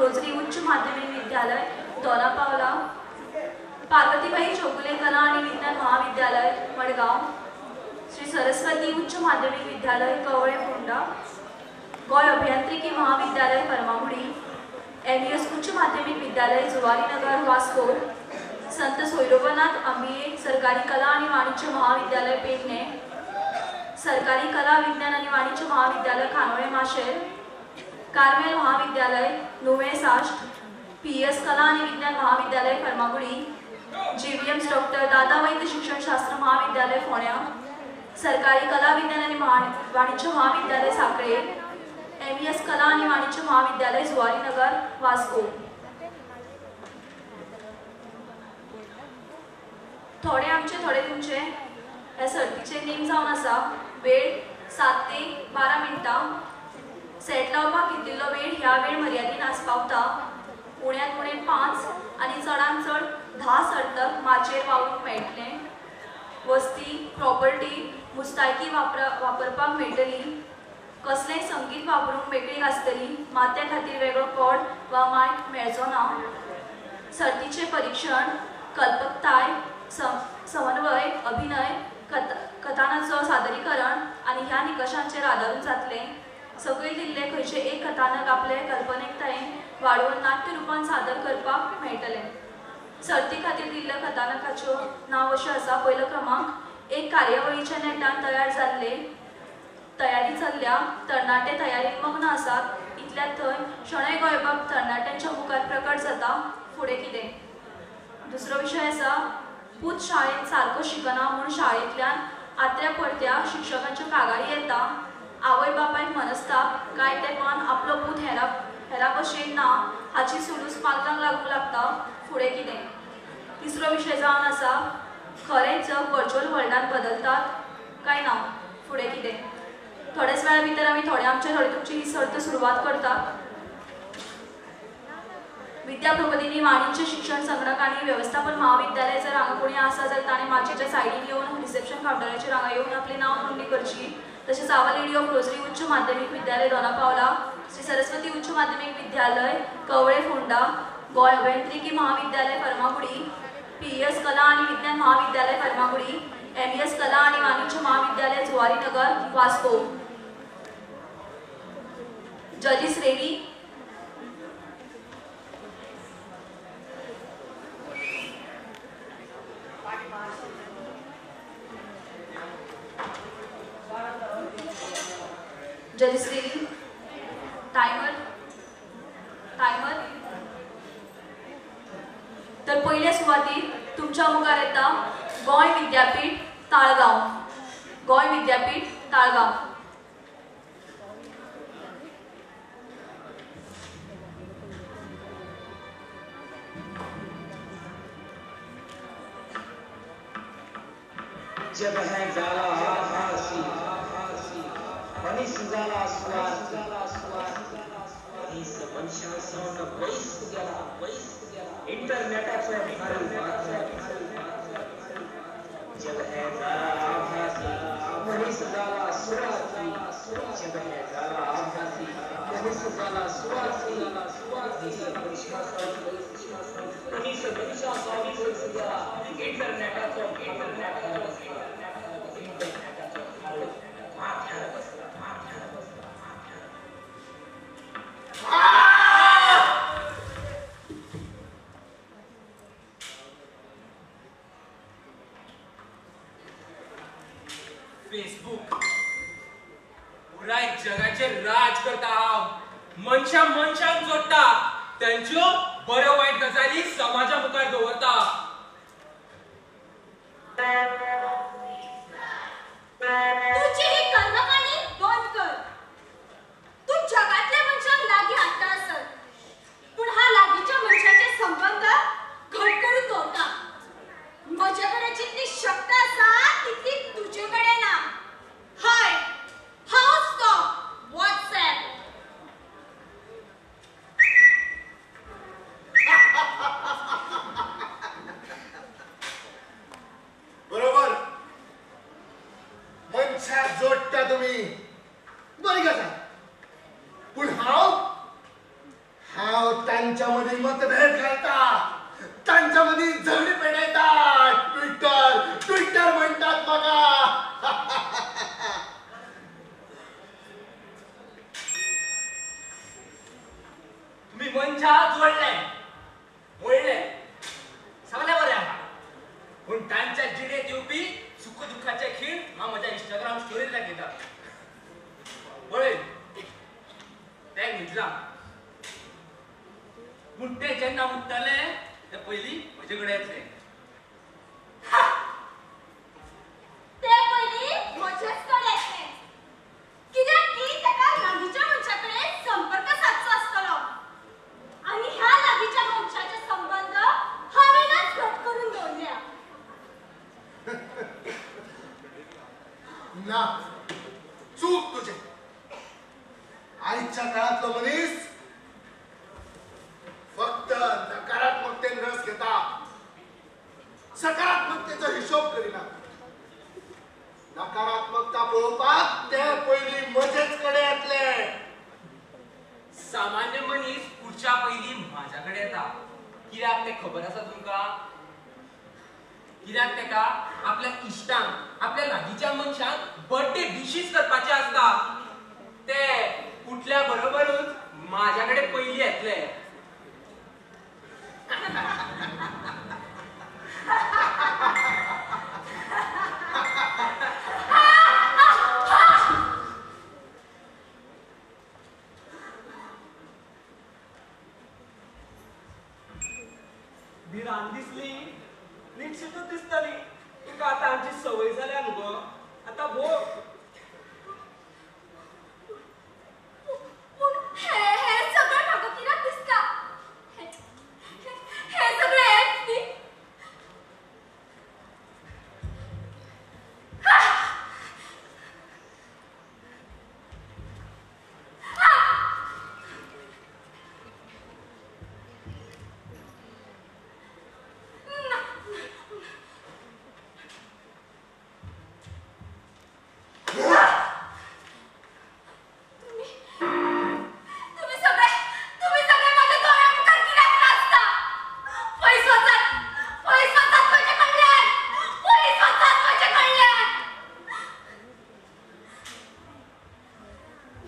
Rosary उच्च माध्यमिक विद्यालय दोनापावला, पार्वतीबाई चौगुले कला आणि विज्ञान महाविद्यालय मडगांव, श्री सरस्वती उच्च माध्यमिक विद्यालय कवळे फोंडा, गोंय अभियांत्रिकी महाविद्यालय फर्मागुडी, एमईएस उच्च माध्यमिक विद्यालय जुवारीनगर वास्को, संत सोयरोबनाथ अंबिये सरकारी कला आणि वाणिज्य महाविद्यालय पेडणे, सरकारी कला विज्ञान आणि वाणिज्य महाविद्यालय खानोळे माशेल, कार्मेल महाविद्यालय नुवे साश्ट, पीएस कला आणि विज्ञान महाविद्यालय फर्मागुडी, जीव्हीएम्स डॉक्टर दादा वैद्य शिक्षणशास्त्र महाविद्यालय फोण्या, सरकारी कला विज्ञान आणि वाणिज्य महाविद्यालय साखळे, एमईएस कला आणि वाणिज्य महाविद्यालय जुवारीनगर वास्को। थोडे आमचे थोडे तुमचे ह्या सर्तीचे नेम जावन आसा। वेळ 7 ते 12 मिनटां, सेट लावपाक घेतिल्लो वेळ ह्या वेळ मर्यादीन आसपावता। उण्यांत उणें 5 आनी चडांत चड 10 सर्तक माचयेर वावरूंक मेळटले। वस्ती प्रॉपर्टी मुस्तायकी वापरपाक मेळटली। कसलेंय संगीत वापरूंक मेकळीक आसतली। मात्या खातीर वेगळो कॉर्ड वा मायक मेळचो ना। सर्तीचें परिक्षण कल्पकताय, समन्वय, अभिनय, कथानाचो सादरीकरण आनी ह्या निकशांचेर आदारून जातलें। सकयल दिल्ले खंयचें एक कथानक आपले कल्पनेकतायेन वाडोवन नाट्य रुपान सादर करपाक मेळटलें। सर्ती खातीर दिल्ल्या कथानकाच्यो नांव अश्यो आसा। पयलो क्रमांक, एक कार्यावळीच्या नेटान तयार जाल्ले तयारी चल्ल्या, तरणाटे तयारीन मग्न आसात। इतल्यात थंय शणै गोंयबाब तरणाट्यांच्या मुखार प्रकट जाता, फुडें कितें? दुसरो विशय आसा, पूत शाळेंत सारको शिकना म्हूण शाळेंतल्यान आत्र्या परत्या शिक्षकांच्यो कागाळी येता। आवय बापायक मनस्ताप, कांय तेंपान आपलो पूत हेरा भशेन ना हाची सुलूस पालकांक लागूंक लागता, फुडें कितें? तिसरो विशय जावन आसा, खरें जग वर्च्युअल वर्ल्डान बदलतात काय ना, फुडें कितें? थोड्याच वेळा भितर आमी थोडे आमचे थोडे तुमची ही सर्त सुरवात करता। विद्या प्रबोधिनी वाणिज्य शिक्षण संगणक आनी वेवस्थापन महाविद्यालय जर हांगा कोणी आसा जाल्यार ताणें माचयेच्या सायडीन येवन रिसेप्शन कावंटराचेर हांगा येवन आपलें नांव नोंदणी करची। तशेंच our lady of rosary उच्च माध्यमिक विद्यालय दोनापावला, श्री सरस्वती उच्च माध्यमिक विद्यालय कवळे फोंडा, गोंय अभियांत्रिकी महाविद्यालय फर्मागुडी, पीएस कला आनी विज्ञान महाविद्यालय फर्मागुडी, एमईएस कला आनी वाणिज्य महाविद्यालय Zuarinagar Vasco. जजीस ready? जजीस ready? Timer timer. तर पयल्या सुवातीर तुमच्या मुखार येता गोंय विद्यापीठ ताळगांव। गोंय विद्यापीठ ताळगांव। जब है जाला हासी मनीस जाला स्वार्थी, मनीस मनशा सावन पयस गेला, इंटरनेटाचो भारू। जब है जाला आभासी मनीस जाला स्वार्थी, जब है जाला आभासी मनीस जाला स्वार्थी, मनीस मनशा सावन पयस गेला, इंटरनेटाचो फेसबुक पुराय जगाचेर राज करता। हांव मनशां मनशांक जोडटा, त्यांच्यो बऱ्यो वायट गजाली समाजा मुखार दवरता। तुझी ही कर्मकाणी बंद कर। तू जगातल्या मनशांक लागीं हाडटा आसत, पूण हा लागींच्या मनशाचे संबंध घट करून दवरता। म्हजे कडेन जितली शक्त आसा तितली तुजे कडेन ना। हय, हांवच तो व्हॉट्सएप। बरोबर, मनशाक जोडटा तुमी, बरी गजाल। पूण हांव हांव तांकां मनीस झगडी पेटयतात. ट्विटर ट्विटर म्हणटात म्हाका. तुम्ही मनशा जोडले मोडले सगळे बरे आहा, पूण तांच्या जिणेंत येवपी सुख दुःखाचे खीण हांव म्हज्या इंस्टाग्राम स्टोरीर दाखयता. पळय ते न्हिदला, पूण ते जेन्ना उठ्ठले ते पयलीं म्हजे कडेन येतले. ते पयलीं म्हजेच कडेन येतले, कित्याक की ताका लागींच्या मनशा कडेन संपर्क सादचो आसतलो आनी ह्या लागींच्या मनशाचे संबंद हांवेनच घट करून दवरल्या. ना, चूक तुझे. आयच्या काळातलो मनीस फक्त नकारात्मकतेन रस घेता, सकारात्मकतेचो हिशोब करिना. नकारात्मकता पळोवपाक ते पयलीं म्हजेच कडेन येतले. सामान्य मनीस उठच्या पयलीं म्हाज्या कडेन येता, कित्याक तें खबर आसा तुमकां? कित्याक तेका आपल्या इश्टांक, आपल्या लागींच्या मनशांक बर्थडे विशीस करपाचे आसता. ते उठल्या बरोबरूच म्हाज्या कडेन पयलीं येतले. भिरांत दिसली, निश्चितूच दिसतली तुका. आतां आमची संवय जाल्या न्हू गो, आतां भोग. पूण हे हे सगळें म्हाका कित्याक दिसता? हे सगळें हेंच न्ही? तुम्ही सगळे माझ्या डोळ्यामुखार कित्याक नाचता? पयस वचात, पयस वचात म्हजे कडल्यान, पयस वचात म्हजे कडल्यान.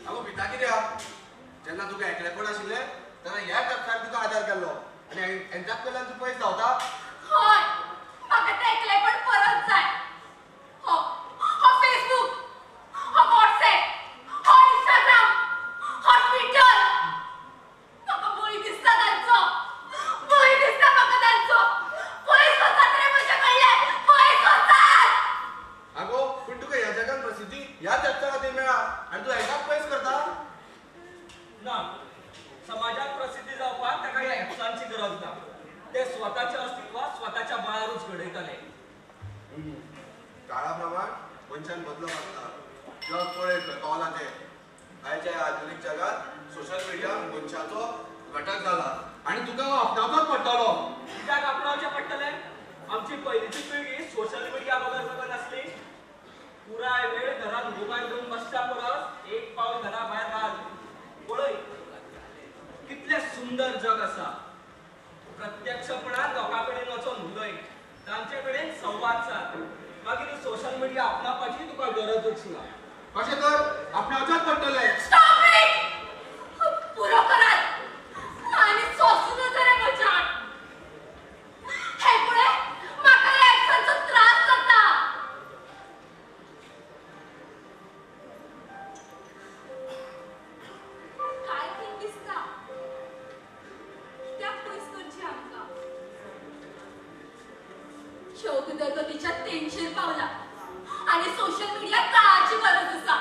आगो भिता कित्याक? जेन्ना तुका एकलेपण आशिल्लें तेन्ना ह्या टपकान तुका आदार केल्लो आनी हेंच्याच कडल्यान तूं पयस धांवता. हय, म्हाका तें एकलेपण परत जाय. हो हो फेसबूक, हो व्हॉट्सएप, हो इंस्टाग्राम, हो ट्विटर, म्हाका भंय दिसता तांचो, भंय दिसता म्हाका तांचो. पयस वचात रे म्हज्या कडल्यान, पयस वचात. आगो पूण तुका ह्या जगान प्रसिद्धी ह्याच ऍप्सा खातीर मेळ्ळा आनी तूं हेकाच पयस करता. ना, समाजात प्रसिद्धी जावपाक ताका ह्या ऍप्सांची गरज ना. ते स्वताचे अस्तित्व स्वताच्या बळारूच घडयतले. काळा प्रमाण मनशान बदलप आसता. जग पळय खंय पावलां तें. आयच्या ह्या आधुनीक जगात सोशल मिडिया मनशाचो घटक जाला आनी तुका हो आपणावचोच पडटलो. कित्याक आपणावचें पडटलें? आमची पयलींची पिळगी सोशल मिडिया बगर जगनासली. पुराय वेळ घरात मोबायल घेवन बसच्या परस एक पावल घरा भायर घाल. पळय कितलें सुंदर जग आसा. प्रत्यक्षपणान लोकां कडेन वचोन उलय, तांचे कडेन संवाद साद. मागीर सोशल मिडिया आपणावपाची तुका गरजूच ना. कशें तर आपणावचेंच पडटलें. Stop it! पुरो करात आनी सोंसूं नजो रे म्हज्यान. हे पळय, म्हाका ह्या ऍप्सांचो त्रास जाता. काय कितें दिसता, कित्याक पयस करची आमकां? जग उदरगतीच्या तेंगशेर पावला आनी सोशल मिडिया काळाची गरज आसा.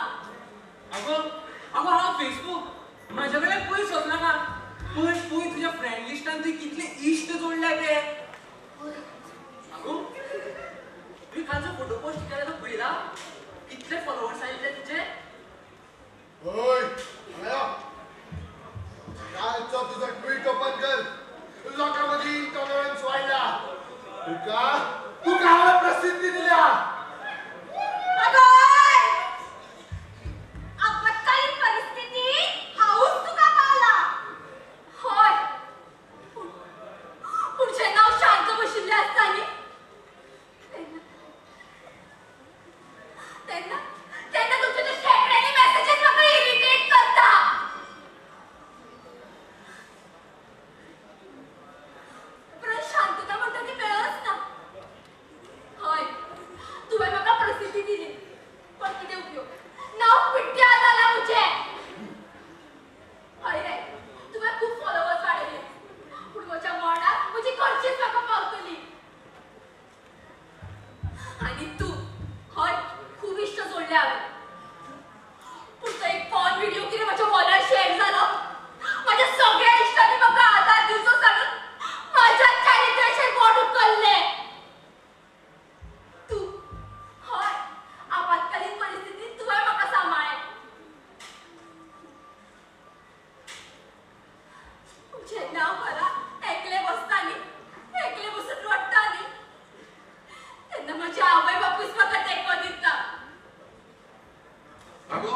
आगो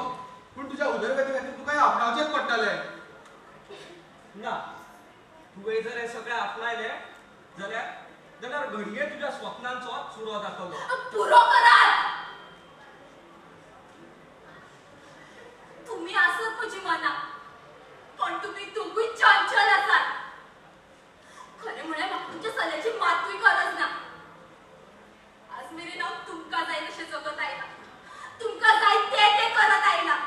पूण तुज्या उदरगती खातीर तुका हें आपणावचेंच पडटलें. ना, तुवें जर हें सगळें आपणायलें जाल्यार जाल्यार घडये तुज्या स्वप्नांचो चुरो जातलो. पुरो करात. तुमी आसत म्हजी मनां, पण तुमी दोगूय चंचल आसात. खरें म्हळ्यार म्हाका तुमच्या सल्ल्याची मातूय गरज ना. आज मेरेन हांव तुमकां जाय तशें जगत आयलां, तुमकां जाय तें तें करत आयलां.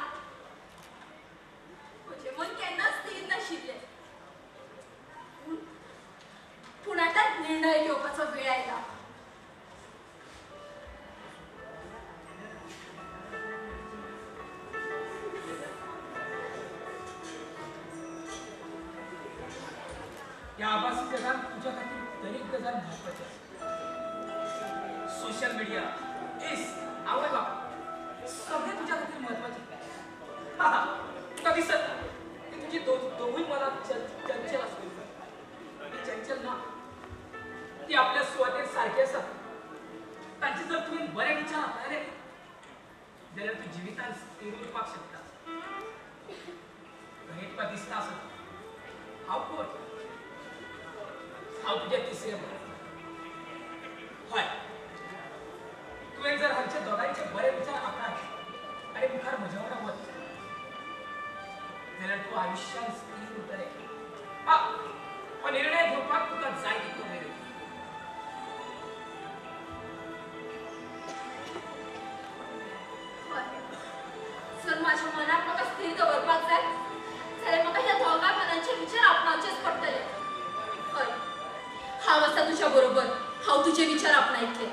म्हजें मन केन्नाच स्थिर नाशिल्लें, पूण आतां निर्णय घेवपाचो वेळ आयला. ह्या आभासी जगात तुज्या खातीर दरेक गजाल म्हत्वाची आसा. सोशल मिडिया, एस, आवय बापूय सगळें तुज्या खातीर म्हत्वाचें. तुका दिसत ना की तुजी दोगूय मनां चंचल आसली. ती चंचल ना, ती आपल्या सुवातेर सारकी आसा. तांचे जर तुवें बरे विचार आपणायले जाल्यार तूं जिवितान स्थिर उरपाक शकता. हें तुका दिसता आसत. हांव कोण? हांव तुज्या तिसऱ्या बरोबर. हय, तुवें जर हांचे दोगांयचे बरे विचार आपणायले आनी मुखार म्हज्या वांगडा वच जाल्यार तूं आयुश्यान स्थिर उरतलें. हो निर्णय घेवपाक तुका जाय तितलो वेळ. जर म्हाज्या मनाक म्हाका स्थिर दवरपाक जाय जाल्यार म्हाका ह्या दोगां मनांचे विचार आपणावचेच पडटले. हय, हांव आसा तुज्या बरोबर. हांव तुजे विचार आपणायतलें.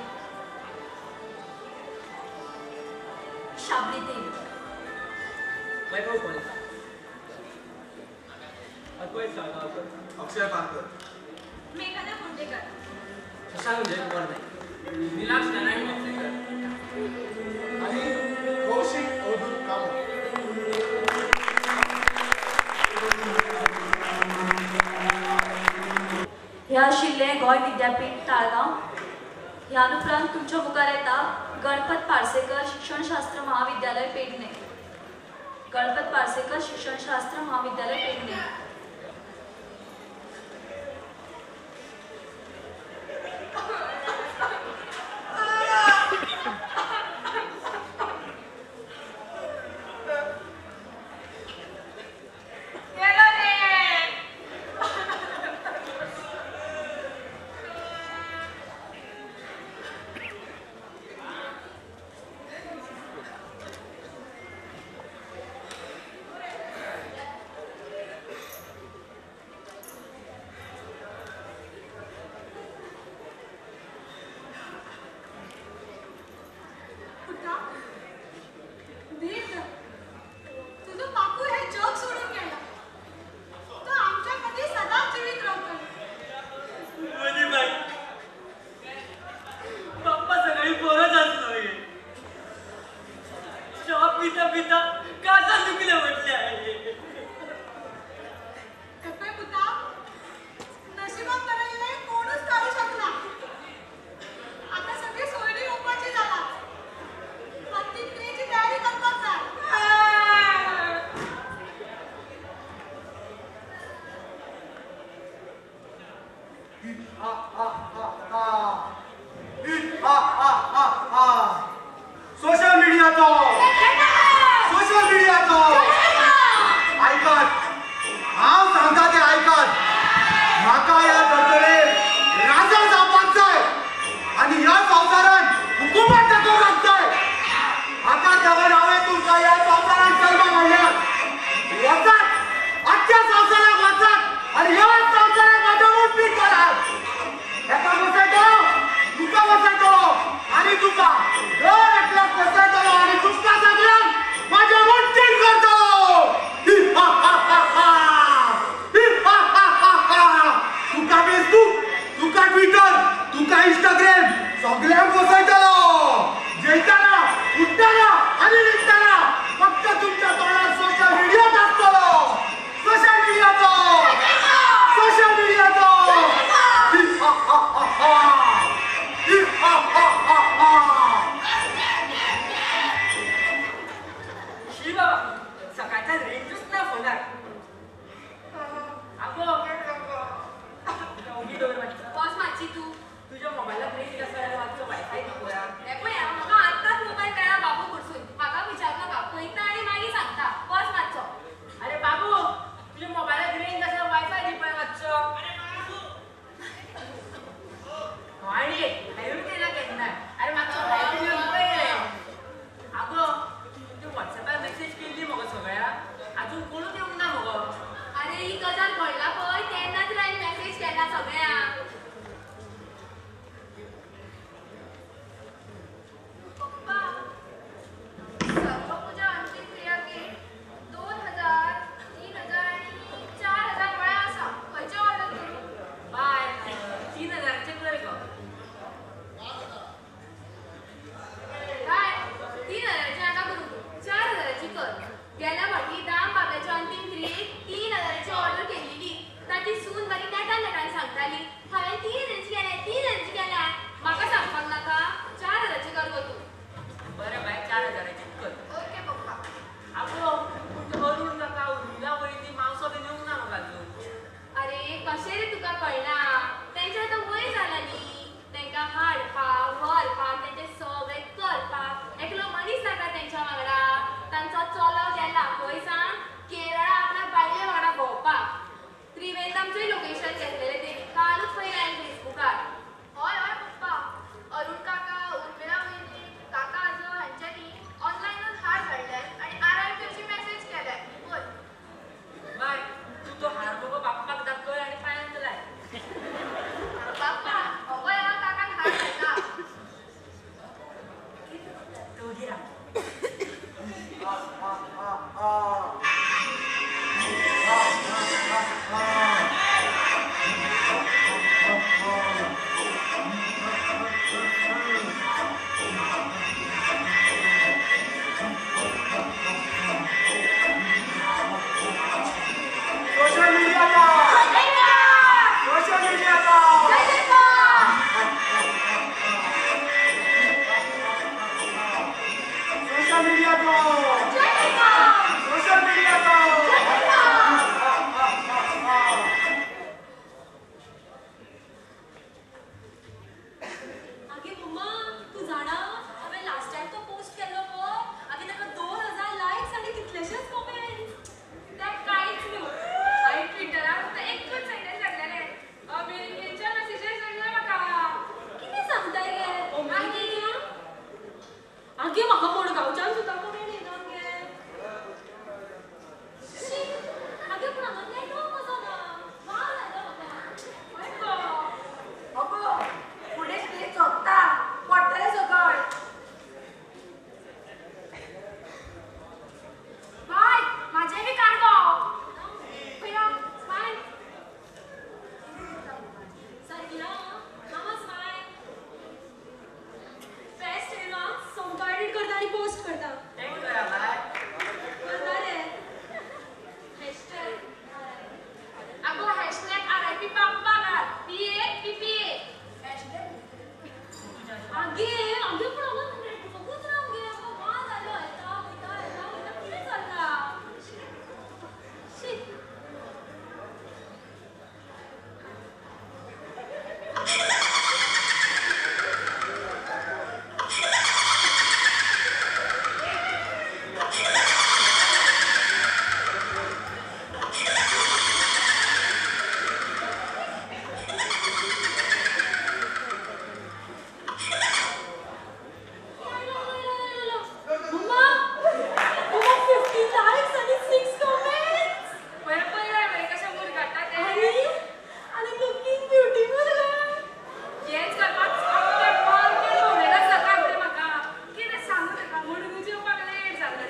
शाबरी देवी. वैभव कोळेकर, अद्वैत साळगांवकर, अक्षय पारकर, मेघना कुंडेकर, शशांक जयकुमार नाईक, निलाक्ष नारायण वापसेकर आणि कौशिक अवधूत कामत. हे आशिल्लें गोंय विद्यापीठ ताळगांव. ह्या उपरांत तुमच्या मुखार येता गणपत पार्सेकर शिक्षणशास्त्र महाविद्यालय पेडणे. गणपत पार्सेकर शिक्षणशास्त्र महाविद्यालय पेडणे. सोशल मीडियाचो, सोशल मीडियाचो. फोनार. आगो ओगी दवर मातसो. बस मातशी तूं. तुज्या मोबायलाक रेंज आसा जाल्यार मातसो वायफाय दी पळोवया. हें पळय म्हाका आत्ताच मोबायल मेळ्ळा बाबू कडसून. म्हाका विचार नाका, पळयता आनी मागीर सांगता. बस मातसो. अरे बाबू तुज्या मोबायलाक रेंज आसा वायफाय दी पळय मातसो. आनी हांवें केला केन्ना. अरे मातसो भायर येवन पळय रे. आगो तुवें वॉट्सॅपार मॅसेज केल्ली मगो सगळ्या, आजून कोणूच येवंक ना मगो. अरे ही गजाल घडला पळय तेन्नाच हांवें मॅसेज केला सगळ्यांक. पप्पा, सर्वपूजा अंत्यक्रिया किट 2000, 3000 आनी 4000 म्हळ्यार आसा. खंयचें ऑर्डर करूं? बाय 3000चें कर गो. काय 3000ची नाका करूं तूं, 4000ची कर. गेल्या फावटी दाम बाबाच्या अंतीम क्रियेक 3000ची ऑर्डर केल्ली. ताची सून बरी नेटान नेटान सांगताली हांवें 3000ची केल्या, 3000ची केल्या. म्हाका सांगपाक नाका, 4000ची कर गो तूं. बरें बाय 4000ची कर. ओके पप्पा. आगो पूण ते अरूण काका उर्मिला वयनी मावसो बीन येवंक ना मगो आजून. अरे कशें रे तुका कळना, तेंचें आतां वय जाला न्ही. तेंकां हाडपाक व्हरपाक तेंचें सगळें करपाक एकलो मनीस नाका तेंच्या वांगडा. तांचो चलो गेला खंय सांग, केरळा आपल्या बायले वांगडा भोंवपाक. त्रिवेंद्रमचें लोकेशन घेतलेलें तेणी, कालूच पळयलें हांवें फेसबुकार. हय हय पप्पा, अरूण काका, उर्मिला वयनी, काका आजो हांच्यांनी ऑनलायनूच हार धाडले आनी RIP अशी मॅसेज केल्या. पळय. बाय तूं तो हार मगो बाप्पाक दाखय आनी पांयांक लाय. बाप्पा, हो पळय आं काकान हार धाडला. तूं ओगी राव. Social media social media social media social media. आगे मम्मा तूं जाणा हांवें लास्ट टायम तो पोस्ट केल्लो पळय, आगे ताका 2000 लायक्स आनी कितलेशेच कमेंट्स. त्या कांयच न्हू. हांवें ट्विटरार फक्त एकूच सेंटेन्स धाडलेलें, अमेरिकेच्या मॅसेजीस येयले म्हाका. कितें सांगताय गे? आगे आगे म्हाका मडगांवच्यान सुद्दां कमेंट येना गे. शी, आगे पूण हांगा नेटवर्क वचना. वाज आयलो म्हाका. हय गो. अगो फुडें स्टेज सोंपता, पडटलें सकयल. बाय म्हाजें बी काड गो. पळया स्मायल. सारकी ना मामा स्मायल. बेस्ट येना सोमतो एडिट करता आनी पोस्ट करता. टॅग करा बाय. करता रे हॅशटॅग. अगो हॅशटॅग RIP बाप्पा घाल, PA PPA. आगे आगे पूण हांगा नेटवर्कूच ना गे. म्हाका वाज आयलो. येता वयता येता वयता कितें चल्लां. शी. मम्मा, मम्मा 50 लायक्स आनी 6 कमेंट्स. पळय पळय मरे कशें मुरगाटा तें. आनी आनी लुकींग ब्युटिफूल गे. हेंच करपाक सामकें मार्केट भोंवलेलें सकाळ फुडें म्हाका. कितें सांगू तुका, मडगांव येवपाक लेट जालें.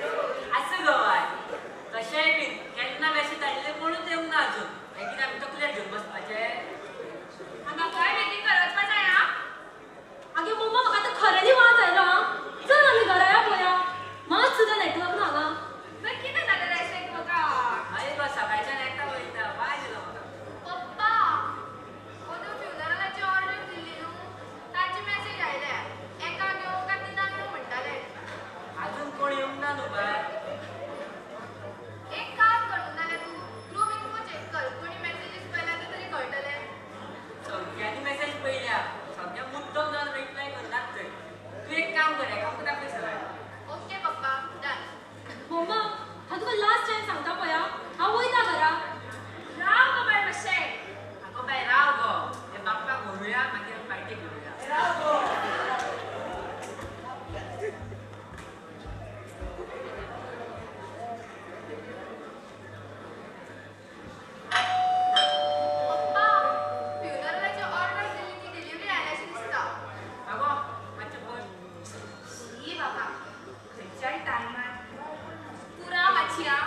मातशी आं.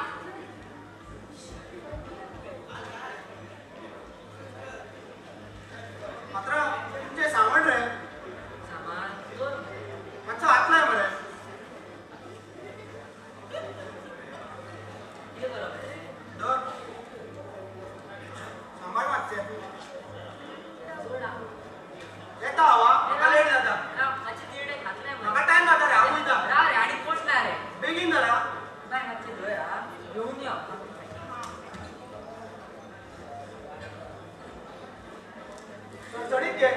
मात्रा तुमचें सामान रे. सामान मातसो हात लाय मरे. कितें करप? धर सांबाळ मातशें. येता हांव म्हाका लेट जाता. मातशें तिरडे खातलें म्हाका टायम जाता रे. हांव वयता. राव रे आनी कोण ना रे. बेगीन धरा. बाय मातशें धर आं. घेवन यो. चडचडीत घे.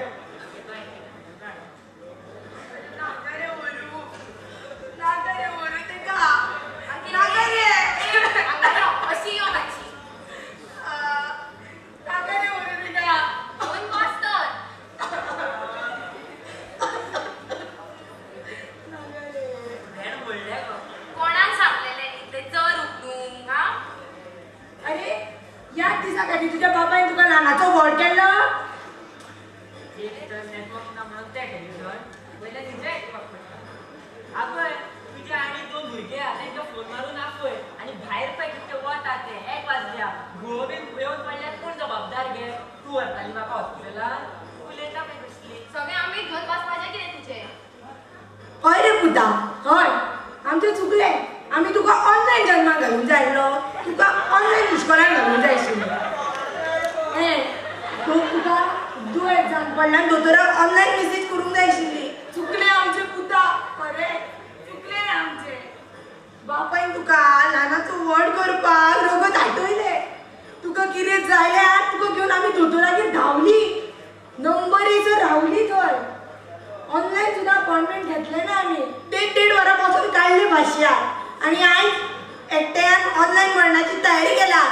नाका रे व्हरू, नाका रे व्हरू तेका. नाका रे. अशी यो मातशी. नाका रे व्हरू तेका. घेवन बस तर. नाका रे. भेण व्हडलें गो. कोणाक सांगलेलें इतलें चड उखलूंक आं? अरे याद दिसा खातीर तुज्या बापायन तुका ल्हानाचो व्हड केल्लो. एक तर नेटवर्क ना म्हणून तें टेन्शन, वयल्यान तुजें आयकपाक पडटा. आगय तुजे आनी दोन भुरगे आहा तेंकां फोन मारून आपय आनी भायर पळय कितकें वत आहा तें. 1 वाजल्या घुंवळ बीन येवन पडल्यार कोण जबाबदार गे? तूं व्हरताली म्हाका हॉस्पिटलान. उलयता पळय कसली. सगळें आमी घेवन बसपाचें कितें तुजें? हय रे पुता, हय आमचें चुकलें. आमी तुका ऑनलायन जल्माक घालूंक जाय आसलो. तुका ऑनलायन इस्कॉलान घालूंक जाय आशिल्लें. हें तुका दुयेंत जावन पडल्यान दोतोराक ऑनलायन मेसेज करूंक जाय आशिल्ली. चुकलें आमचें पुता, खरें चुकलें आमचें. बापायन तुका ल्हानाचो व्हड करपाक रगत आटयलें. तुका कितें जाल्यार तुका घेवन आमी दोतोरागेर धांवली. नंबर येयसर रावली थंय. ऑनलायन सुद्दां अपॉयंटमेंट घेतलें ना आमी. 1.5 वरां बसून काडली भाशयार. आनी आयज एकट्यान ऑनलायन मरणाची तयारी केला,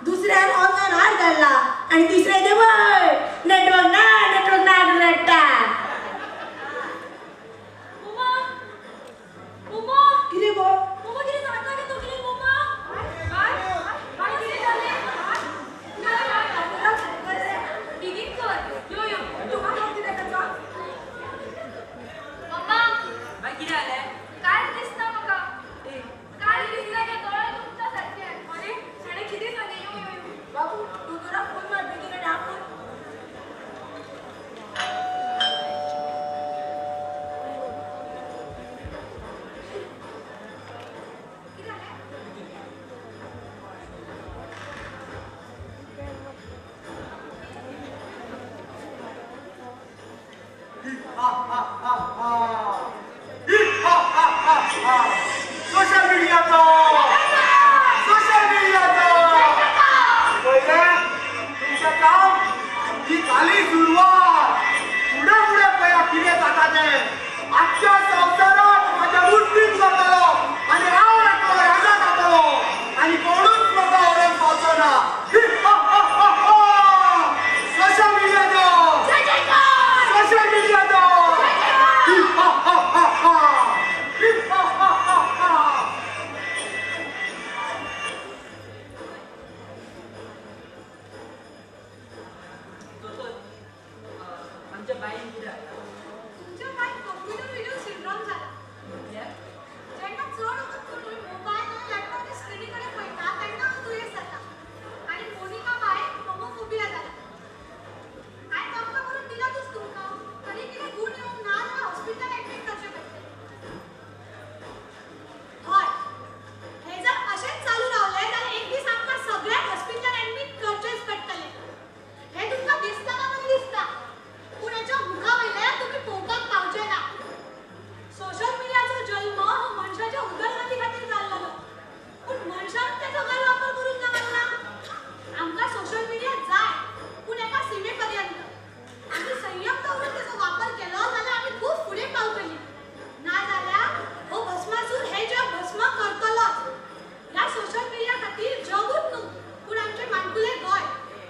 दुसऱ्यान ऑनलायन हार घालला आनी तिसऱ्या ते वय नेटवर्क ना, नेटवर्क ना रडटा. मम्मा, मम्मा, कितें गो? मम्मा कितें सांगता गे तूं कितें मम्मा? काय काय कितें जालें? बेगीन कर. यो यो तुका कितें करता? मम्मा बाय कितें जालें? काय दिसना म्हाका. काय दिसना गे, दोळे दुखता सारके. अरे शेणे कितें जालें? यो यो यो. बाबू दोतोराक फोन मार बेगीन आनी आपोय. कितें जालें? सोशल मिडियाचो, सोशल मिडियाचो पळयलें तुमचें काम. ही जाली सुरवात. फुडें फुडें पळया कितें जाता तें. आख्ख्या संवसारात म्हाज्या मुठींत जातलो आनी हांव एकलो राजा जातलो आनी कोणूच म्हाका व्हरोंक पावचो ना. सोशल मिडियाचो, सोशल मिडियाचो. दोतोर आमच्या बायन कितें जालें? तुमच्या बायक कम्प्युटर व्हिडिओ सिंड्रोम जाला. म्हटल्यार? जेन्ना चड वखत तुमी मोबायल आनी लॅपटॉपच्या स्क्रिनी कडेन पळयता तेन्ना हो दुयेंस जाता. आनी मोनिका बायक होमोफोबिया जाला. हांवें वखदां करून दिलातूच तुमकां, तरी कितें गूण येवंक ना जाल्यार हॉस्पिटलान एडमीट करचें पडटलें. हय, हें जर अशेंच चालू रावलें जाल्यार एक दीस आमकां सगळ्यांक हॉस्पिटलान एडमीट करचेंच पडटलें. हें तुमकां दिसता ना बरें दिसता, पूण हेच्या मुखा वयल्यान तुमी पळोवपाक पावचे ना. सोशल मिडियाचो जल्म हो मनशाच्या उदरगती खातीर जाल्लो, पूण मनशान तेचो गैरवापर करूंक दवरला. आमकां सोशल मिडिया जाय, पूण एका सिमे पर्यंत. आमी संयम दवरून तेचो वापर केलो जाल्यार आमी खूब फुडें पावतलीं. नाजाल्यार हो भस्मासूर हें जग भस्म करतलोच. ह्या सोशल मिडिया खातीर जगूच न्हू, पूण आमचें माणकुलें गोंय,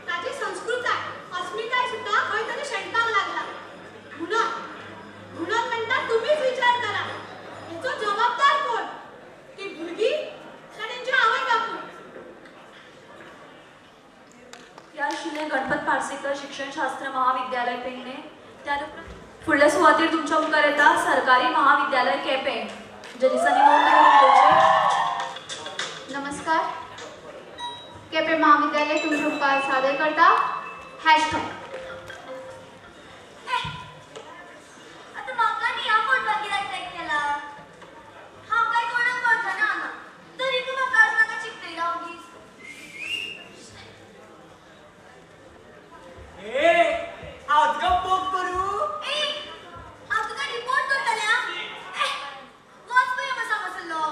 ताची संस्कृताय, अस्मिताय सुद्दां खंय तरी शेणपाक लागला. म्हणून म्हणून म्हणटा तुमीच विचार करा, हेचो जबाबदार कोण? ती भुरगीं काय तेंचे आवय बापूय? ह्या आशिल्लें गणपत पार्सेकर शिक्षणशास्त्र महाविद्यालय पेडणे. त्या उपरांत फुडल्या सुवातेर तुमच्या मुखार येता सरकारी महाविद्यालय केपें. जजीसांनी नोंद करून घेवची. नमस्कार. नमस्कार. केपें महाविद्यालय तुमचे मुखार सादर करता हॅशटॅग. आतां म्हाका न्ही ह्या फोटवान कित्याक टॅग केला? हांव काय कोणाक वळखना हांगा, तरी तूं म्हाका आज म्हाका चिकटयला ओगीच. ए हांव तुका पोक करूं? ए हांव तुका रिपोर्ट करतलें आं. ए वच पळय हांगा हांगासरलो.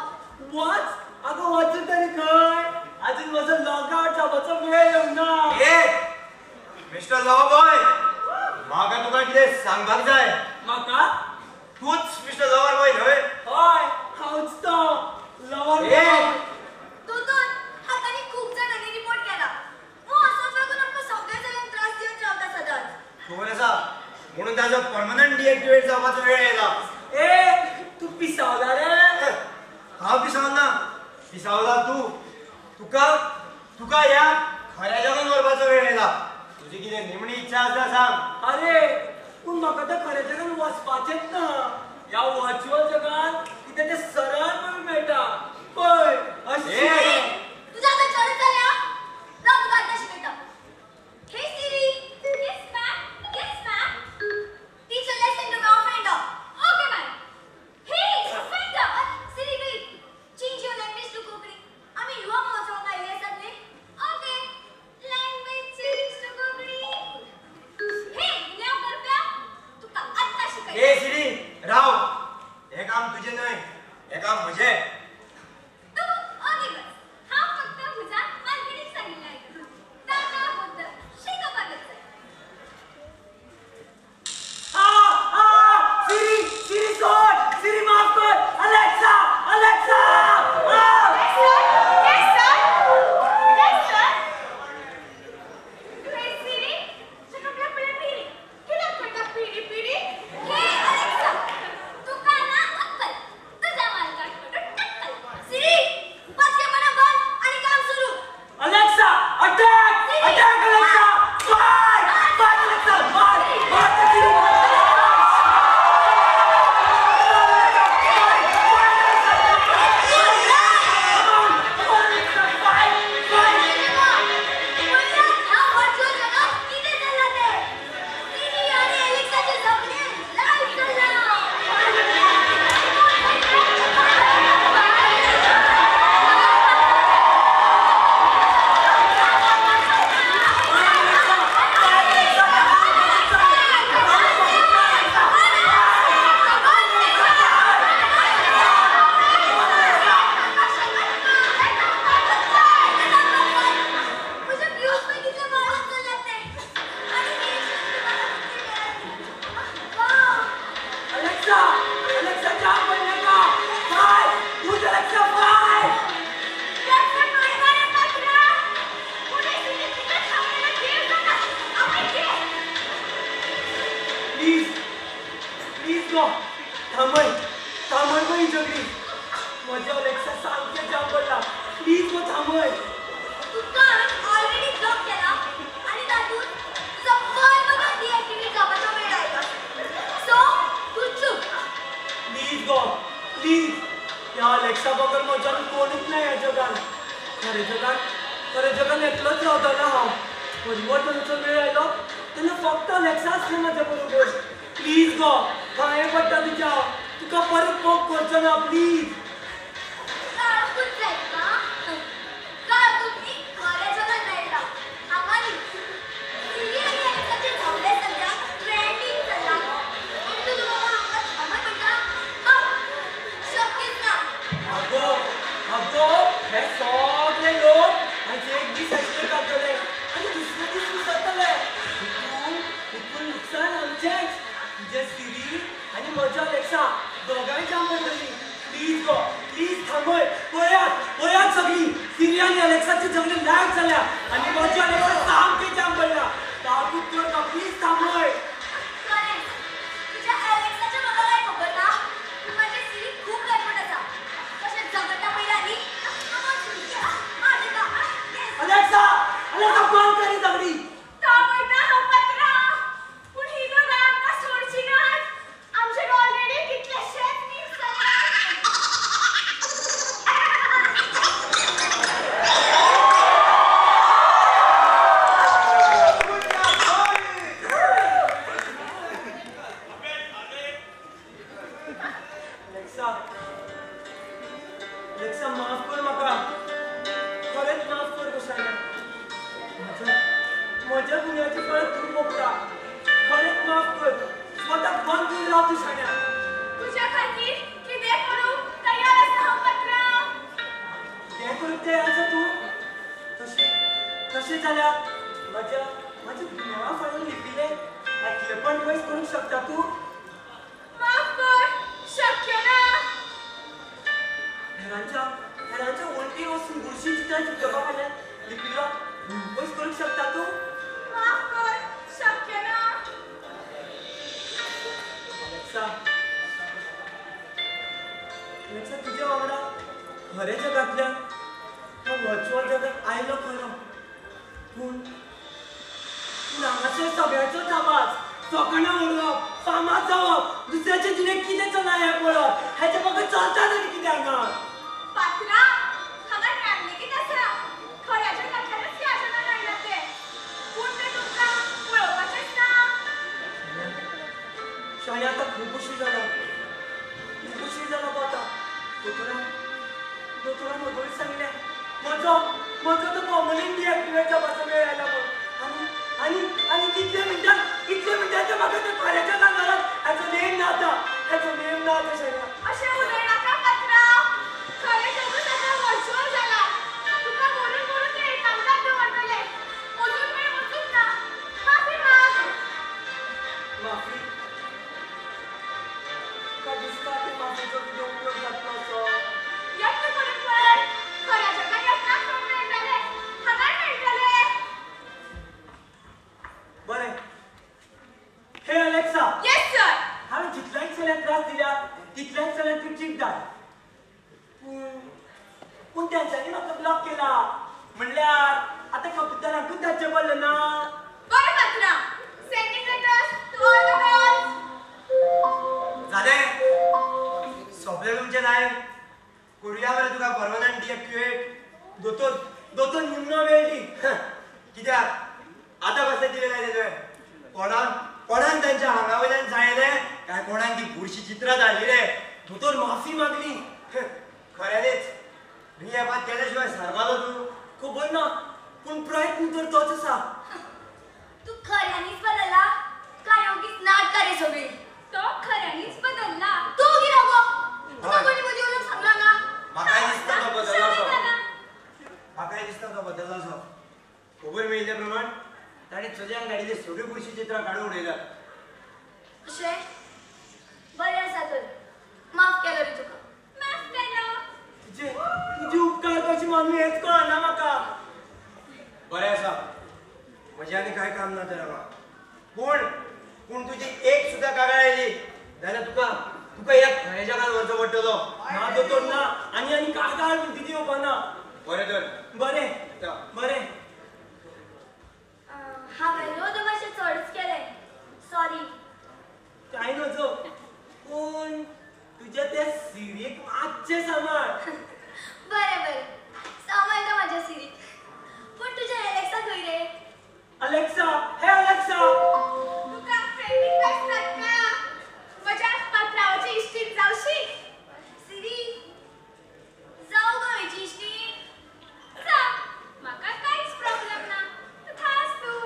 वच? आगो वचूं तरी खंय? आजून म्हजो लॉग आवट जावपाचो वेळ येवंक ना. ए मिस्टर लॉ बॉय, म्हाका तुका कितें सांगपाक जाय. म्हाका? तूंच मिस्टर लवर बॉय न्हय? हय, हांवच तो लवर बॉय. दोतोर, हाका न्ही खूब जाणांनी रिपोर्ट केला. हो असोच वागून आमकां सगळ्या जाणांक त्रास दिवन रावता सदांच. खबर आसा, म्हणून ताजो परमनंट डिएक्टिवेट जावपाचो वेळ येयला. ए तूं पिसावला रे? हांव पिसावना, पिसावला तूं. तुका तुका ह्या खऱ्या जगान व्हरपाचो वेळ येयला. तुजी कितें निमणी इच्छा आसा सांग. अरे पूण म्हाका त्या खऱ्या जगान वचपाचेंच ना. ह्या वर्च्युअल जगान कितें तें सरळ पळय मेळटा पळय. अशें तुझं आतां चडच जालें आं. राव तुका आतां शिकयता. Hey Siri. Yes ma'am. Yes ma'am. Teach a lesson to my friend. Okay ma'am. Hey friend. Siri wait, change your language to Konkani. आमी युवा महोत्सवाक आयिल्ले आसात न्ही? Okay, language change to Konkani. Hey गुन्यांव करप्या, तुका आतां शिकयता. ए सिरी राव, हें काम तुजें न्हय, हें काम म्हजें. तूं ओगी बस. हांव फक्त म्हज्या मालकिणीक सांगिल्लें आयकता. ताका फक्त शिकोवपाकच जाय. सिरी, सिरी सोड, सिरी माफ कर. Alexa, Alexa. Yes sir. Yes sir. Hey Siri, चकपला पळय पिरी. कित्याक करता पिरी पिरी? हे अलेक्सा, तुका ना अक्कल, तुझ्या मालकाक पडून टक्कल. सिरी, पाचशेपणा बंद आणि काम सुरू. Alexa, attack! Attack Alexa! Fire! Fire Alexa! Fire! Fire Siri! ह्या व्हर्च्युअल जगात कितें चल्लां तें? सिरी आनी अलेक्साचें झगडें लायव्ह चल्लां. म्हज्या व्ह्यूज पळय कितले वाडत चल्ल्यात ते. आनी रिएक्शन म्हाका कितले मेळ्ळ्यात. वाव! अलेक्सा, अलेक्सा जाम पडले का? फायर! तूच अलेक्सा फायर! रस्त्यार मारणारे पात्रा. पुणे सिटी तिका थांबयला देव जाणा. आवय गे. प्लीज, प्लीज गो, थांबय, थांबय गो ही झगडी. म्हजें अलेक्सा सामकें जाम पडला. प्लीज गो थांबय. तुका हांवें ऑलरेडी ब्लॉक केला आनी तातूंत तुजो परमनंट डिएक्टिवेट जावपाचो वेळ आयला. सो तूं चूप. Please go, please. ह्या अलेक्सा बगर म्हज्यान कोणूच ना ह्या जगान. खऱ्या जगान, खऱ्या जगान एकलोच रावतलो हांव. परिवर्तनाचो वेळ आयलो तेन्ना फक्त अलेक्सा आसलें म्हज्या बरोबर. प्लीज गो, पांये पडटा तुज्या. तुका परत पोक करचो ना प्लीज. काळकूच जाय तुका. काळ तूं न्ही खऱ्या जगान मेळटा, हांगा न्ही. सिरी आनी अलेक्साचें झगडें सद्या ट्रेंडींग चल्लां आनी तूं तुका हांगा थांबय म्हणटा? शक्यच ना. अगो, अगो, हे सगळे लोक आयज एक दीस हॅशटॅग घालतले आनी दुसरे दीस विसरतले. हितून हितून नुकसान आमचेंच. तुजें सिरी आनी म्हजें अलेक्सा दोगांय जाम पडटलीं. प्लीज गो, प्लीज थांबय. पळयात, पळयात सगळीं. सिरी आनी अलेक्साची झगडीं लायव्ह जाल्या आनी म्हजें अलेक्सा सामकें जाम पडला. ताकूत कर प्लीज थांबय. खरेंच तुज्या अलेक्साचें म्हाका कांय खबर ना, पूण म्हाजें सिरी खूब लायफट आसा. तशें झगडटा पयलीं आनी मार तेका. अलेक्सा, अलेक्सा बंद कर ही झगडीं. थांबयता हांव पत्रा. पूण ही दोगांय आमकां सोडची नात. आमचेर ऑलरेडी कितलेशेच मीम्स जाल्यात. केल्ल्याची फळ तूं भोगता. खरेंच माफ कर. स्वताक बंद करून राव तूं शाण्या. तुज्या खातीर कितें करूंक तयार आसा हांव पात्रांव. कितें करूंक तयार आसा तूं? तशें तशें जाल्यार म्हज्या म्हज्या गुन्यांवा फाटल्यान लिपिल्लें एकलेपण पयस करूंक शकता तूं? माफ कर, शक्य ना. हेरांच्या हेरांच्या वण्टीर वचून बुरशीं चित्रां चिपटोवपा फाटल्यान लिपिल्लो पयस करूंक शकता तूं? माफ कर, शक्य ना. अलेक्सा, अलेक्सा, तुज्या वांगडा खऱ्या जगांतल्यान ह्या वर्च्युअल जगांत आयलो खरो, पूण पूण हांगासर सगळ्यांचोच आवाज, फकाणां उडोवप, फामाद जावप, दुसऱ्याचे जिणेंत कितें चल्लां हें पळोवप, हेच्या बगर चलता तरी कितें हांगा? पात्रांव, हांगा ट्रॅम लेगीत आसा. खऱ्या जगांतल्यानच ह्या जगांत आयलां तें, पूण तें तुमकां पळोवपाचेंच ना. शाण्या, आतां खूब उशीर जाला, खूब उशीर जाला गो आतां. दोतोरान दोतोरान वगळूच सांगलें म्हजो म्हजो तो फॉर्मलीन डिएक्टिवेट जावपाचो वेळ आयला म्हूण. आनी आनी आनी कितले मिनटां तें म्हाका तें खऱ्या जगांत व्हरत हाचो नेम ना आतां, हाचो नेम ना आतां शाण्या. अशें उलयनाका पात्रांव. खरें जगूच आतां वर्च्युअल जालां. तुका मरून मरून ते एकांतात दवरतले. अजून वेळ वचूंक ना. माफी माग. माफी? तुका दिसता ते माफीचो कितें उपयोग जातलो असो? यत्न करून पळय. खऱ्या जगांत यत्नाक फळ मेळटलें, हांगाय मेळटलें. बरें. हे अलेक्सा. Yes sir. हांवें जितल्याय चल्यांक त्रास दिल्या तितल्याच चल्यांक तूं चीट धाड. पूण पूण तेंच्यांनी म्हाका ब्लॉक केला म्हणल्यार आतां कबुतरांकूच धाडचें पडलें ना. बरें पात्रांव, sending letters to all the girls. जालें, सोंपलें तुमचें लायव्ह. करुया मरे तुका परमनंट डिएक्टिवेट. दोतोर दोतोर निमणो वेळ दी. कित्याक आतां कसलें दिलें लायलें तुवें? कोणाक कोणाक तांच्या हांगा वयल्यान सांगलें काय कोणाक ती बुरशी चित्रां धाडली रे? दोतोर माफी मागली. खऱ्यांनीच रिहॅबांत गेल्या शिवाय सारपाचो तूं? खबर ना, पूण प्रयत्न तर तोच आसा. तूं खऱ्यांनीच बदलला काय ओगीच नाटकां रे सगळीं? तो खऱ्यांनीच बदलला. तूं ओगी राव गो. तुका कोणी मदीं उलोवंक सांगलां ना? म्हाकाय दिसता तो बदलला असो. म्हाकाय दिसता तो बदलला असो. खबर मेळिल्ल्या प्रमाण ताणें चलयांक धाडिल्लीं सगळीं बुरशीं चित्रां काडून उडयल्यात. अशें? बरें आसा तर, माफ केलो रे तुका. माफ केलो. तुजे तुजे उपकार कशे मानू हेंच कळना म्हाका. बरें आसा, म्हजें आनी कांय काम ना तर हांगा. पूण पूण तुजी एक सुद्दां कागाळ आयली जाल्यार तुका तुका ह्या खऱ्या जगांत व्हरचो पडटलो. ना दोतोर ना, आनी आनी कागाळ म्हणटी ती येवपा ना. बरें तर. बरें बरें. हांवें न्हू तें मातशें चडच केलें, सॉरी. कांय नजो, पूण तुज्या त्या सिरीक मातशें सांबाळ. बरें बरें, सांबाळटा म्हाज्या सिरीक. पूण तुजें एलेक्सा खंय रे? अलेक्सा, हे अलेक्सा. तुका फ्रेंड रिक्वेस्ट नाका. म्हज्या पात्रांवाची इश्टीण जावशी? सिरी, जावं गो हेची इश्टीण? जा, म्हाका कांयच प्रॉब्लम ना. तूं खास तूं.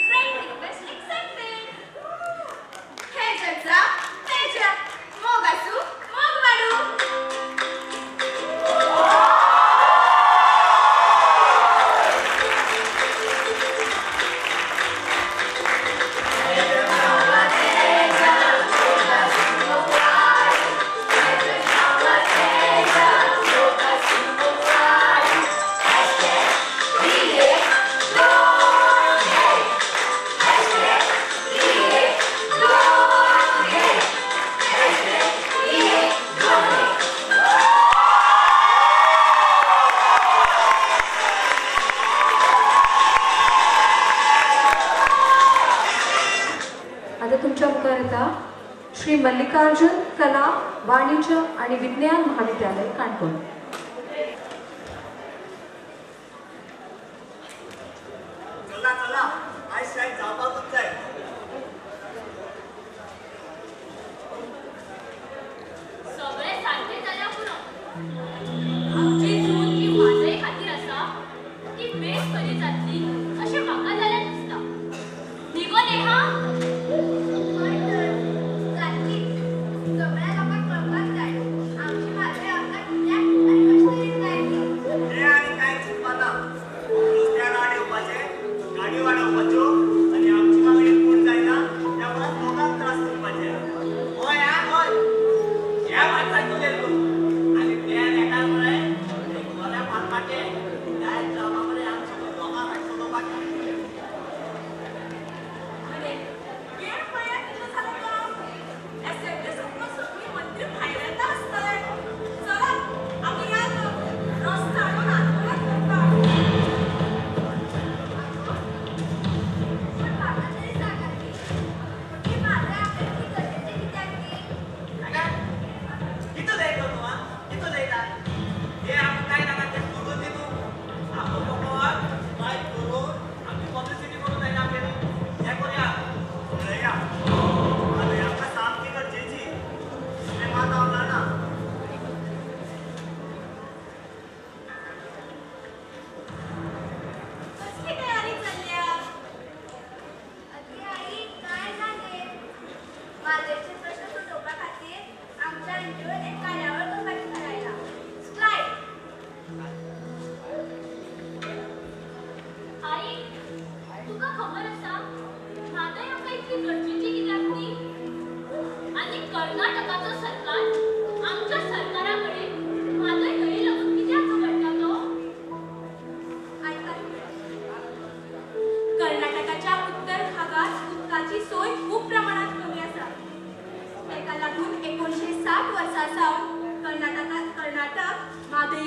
Friend request accepted. हें जग जा, तें जग. मोग आसूं, मोग वाडूं. आतां तुमच्या मुखार येता श्री मल्लिकार्जुन कला वाणिज्य आणि विज्ञान महाविद्यालय काणकोण. चला चला, आयज शाळेत जावपाकूच जाय. सगळें सारकें जाल्यार पुरो. आमची झूज जी वाजय खातीर आसा ती बेस बरी जातली अशें म्हाका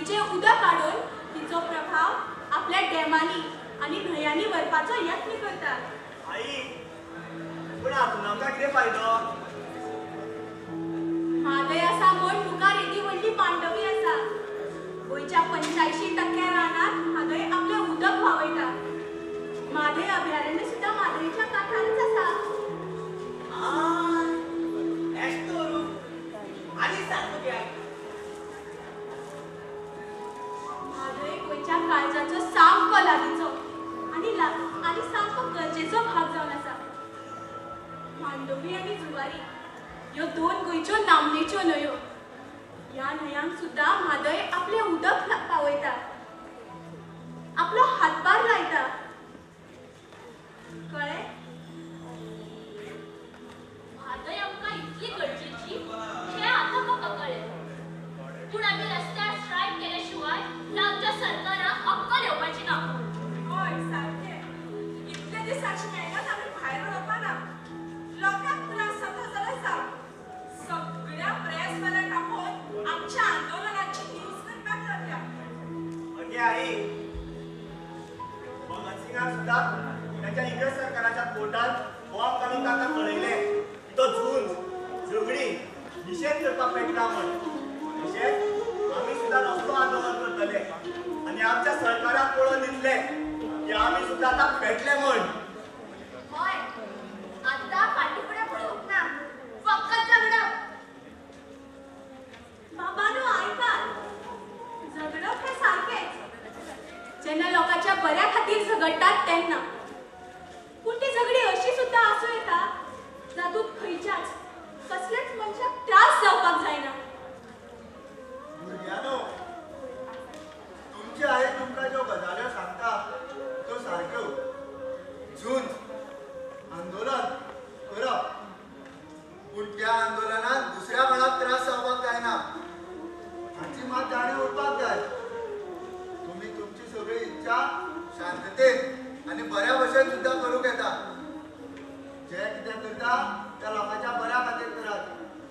नदीचें उदक काडून तिचो प्रभाव आपल्या डॅमांनी आनी न्हंयांनी व्हरपाचो यत्न करतात. आई, पूण हातून आमकां कितें फायदो? म्हादय आसा म्हूण मुखार येदी व्हडली मांडवी आसा. गोंयच्या 85% रानांत म्हादय आपलें उदक व्हांवयता. म्हादय अभयारण्य सुद्दां म्हादयच्या कांठारच आसा. म्हादय गोंयच्या काळजाचो सामको लागींचो आनी सामको गरजेचो भाग जावन आसा. मांडवी आनी जुवारी ह्यो दोन गोंयच्यो नामनेच्यो न्हंयो. ह्या न्हंयांक सुद्दां म्हादय आपलें उदक पावयता, आपलो हातभार लायता. कळ्ळें? म्हादय आमकां इतली गरजेची हें आतां म्हाका कळ्ळें. पूण आमी रस्त्यार स्ट्रायक केल्या शिवाय ह्या आमच्या सरकाराक अक्कल येवपाची ना. हय, सारकें. इतले दिसाची मेहनत आमी भायर उडोवपा ना. लोकांक त्रास जाता जाल्यार जावं, सगळ्या प्रेसवाल्यांक आपोवन आमच्या आंदोलनाची न्यूज करपाक लागल्या. अगे आई, भगत सिंगाक सुद्दां ताच्या इंग्रज सरकाराच्या कोर्टात बॉम्ब घालून ताका कळयलें की तो झूंज, झगडी निशेध करपाक पेटला म्हण. तशेंच आमी सुद्दां रस्तो आंदोलन करतले आनी आमच्या सरकाराक पळोवन दितले की आमी सुद्दां आतां पेटले म्हण. हय, आतां फाटीं फुडें पळोवप ना, फकत झगडप. बाबानो आयकात, झगडप हें सारकेंच जेन्ना लोकांच्या बऱ्या खातीर झगडटात तेन्ना. पूण ती झगडी अशी सुद्दां आसूं येता जातूंत खंयच्याच कसल्याच मनशाक त्रास जावपाक जायना. भुरग्यांनो, तुमची आई तुमकां ज्यो गजाल्यो सांगता त्यो सारक्यो. झूंज, आंदोलन करप, पूण त्या आंदोलनात दुसऱ्या कोणाक त्रास जावपाक जायना हाची मात जाणीव उरपाक जाय. तुमी तुमची सगळी इच्छा शांततेन आनी बऱ्या भशेन सुद्दां करूंक येता. जे कितें करता त्या लोकांच्या बऱ्या खातीर करात,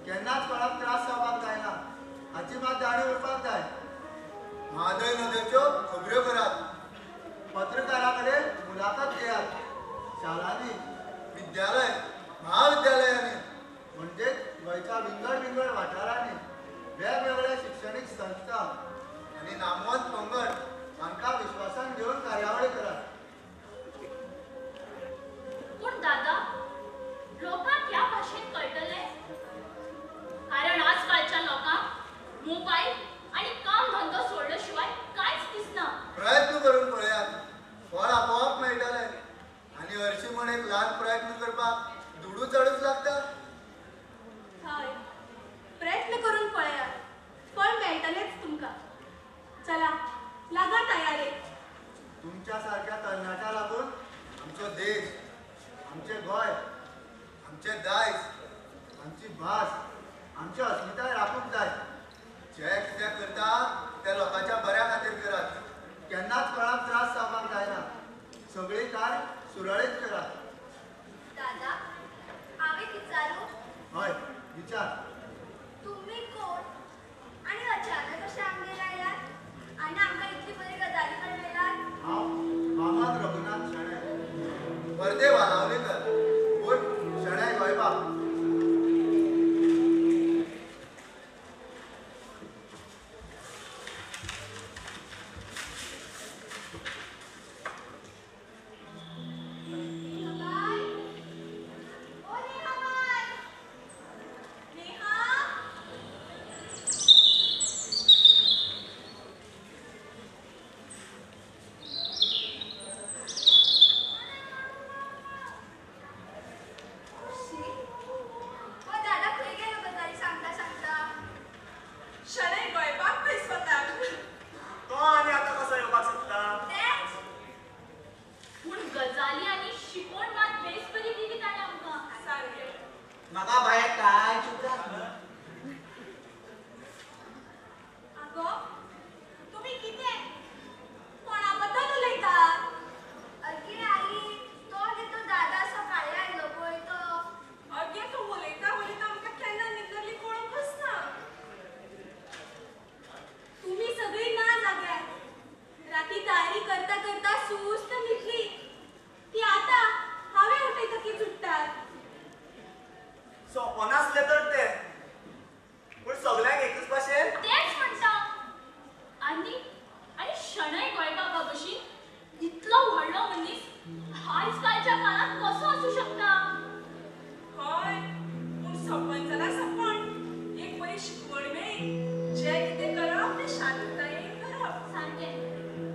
केन्नाच कोणाक त्रास जावपाक जायना हाची मात जाणीव उरपाक जाय. म्हादय नदयेच्यो खबऱ्यो करात, पत्रकारा कडेन मुलाखत घेयात. शाळांनी, विद्यालय, महाविद्यालयांनी म्हणजेच गोंयच्या विंगड विंगड वाठारांनी वेगवेगळ्या शिक्षणीक संस्था आनी नामवंत पंगड हांकां विश्वासान घेवन कार्यावळी करात. पूण दादा, लोकांक ह्या भाशेंत कळटलें? कारण आजकालच्या लोकांक मोबायल आनी काम धंदो सोडल्या शिवाय कांयच दिसना. प्रयत्न करून पळयात, फळ आपोआप मेळटलें. आनी हरशीं म्हण एक ल्हान प्रयत्न करपाक दुडू चडूच लागता. हय, प्रयत्न करून पळयात, फळ मेळटलेंच तुमकां.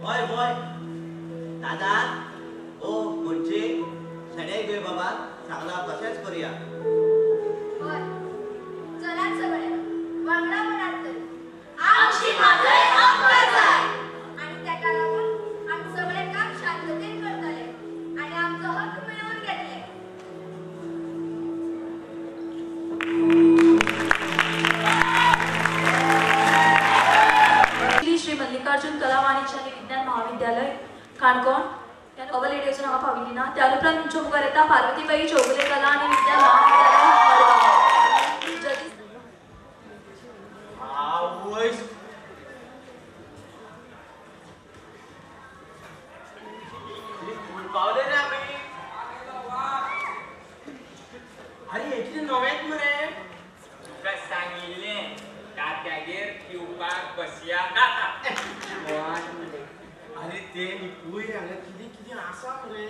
हय हय दादा ओ म्हणजे शणै गोंयबाबान सांगलां तशेंच करुया. हय चलात सगळे वांगडा म्हणात तरी आमची म्हादय आमकां जाय आनी ताका लागून आमी सगळे काम शांततेन करतले आनी आमचो हक्क मेळोवन घेतले. श्री मल्लिकार्जुन कला वाणिज्य आनी विज्ञान महाविद्यालय काणकोण अव्वल एडियोजन हांगा पाविल्ली ना. त्या उपरांत तुमच्या मुखार येता पार्वतीबाई चौगुले कला आनी विज्ञान महाविद्यालय मडगांव. पावले रे आमी. अरे हे कितें नवेंच मरे. तुका सांगिल्लें तात्यागेर पिवपाक बसया नाका. अरे ते निपूय हांगा कितें कितें आसा मरे.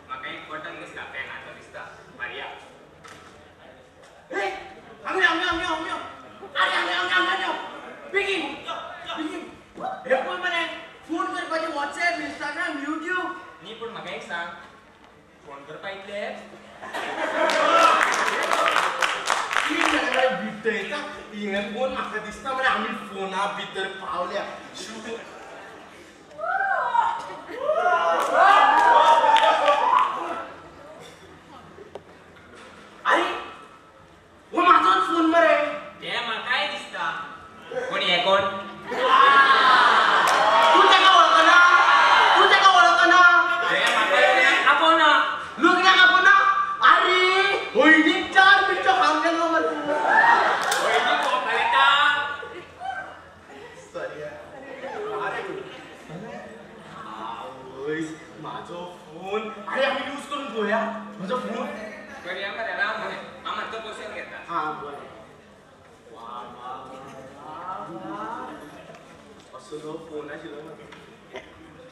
म्हाका एक बटन दिसता पेनाचो दिसता मारया. ए हांगा हांगा हांगा हांगा. अरे हांगा हांगा हांगा बेगीन बेगीन. हे पळय मरे फोन करपाचे वॉट्सएप इंस्टाग्राम युट्यूब. न्ही पूण म्हाका एक सांग फोन करपा इतले एप्स भितयता. हे फोन म्हाका दिसता मरे आमी फोना भितर पावल्या. अरे हो म्हाजोच फोन मरे. ते म्हाकाय दिसता. कोण हे कोण? तूं ताका वळखना? तूं ताका वळखना? आपोवना लग्नाक आपोवना? अरे हळदीक 4 मिरच्यो खावन गेलो मरे. हळदीक वोंकाल येता. सॉरी अरे आवयस म्हाजो फोन. अरे आमी यूज करून पळोवया म्हाजो फोन. करया मरे राव मरे हांव मातसो बसून घेता. हां बरें. वा वा वा असलो फोन आशिल्लो म्हाजो.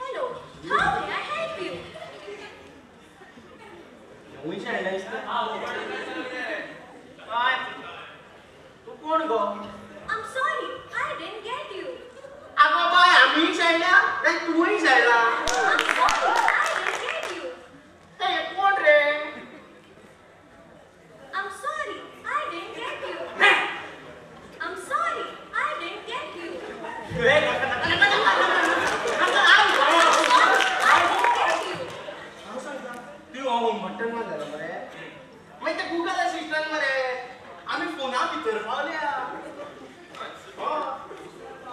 Hello, how may I help you? हेंवूय शाळें दिसता. काय तूं कोण गो? I'm sorry, I didn't get you. आगो बाय आमीय शाळ्या आनी तूंय शाळा. I'm sorry, I didn't get you. हे कोण रे? I'm sorry, I didn't get you. I'm sorry, I didn't get you. हे नाका नाका नाका नाका नाका. I didn't get you. हांव सांगता तूं हो मटन ना जालो मरे. मागीर ते गुगल असिस्टंट मरे आमी फोना भितर पावल्या.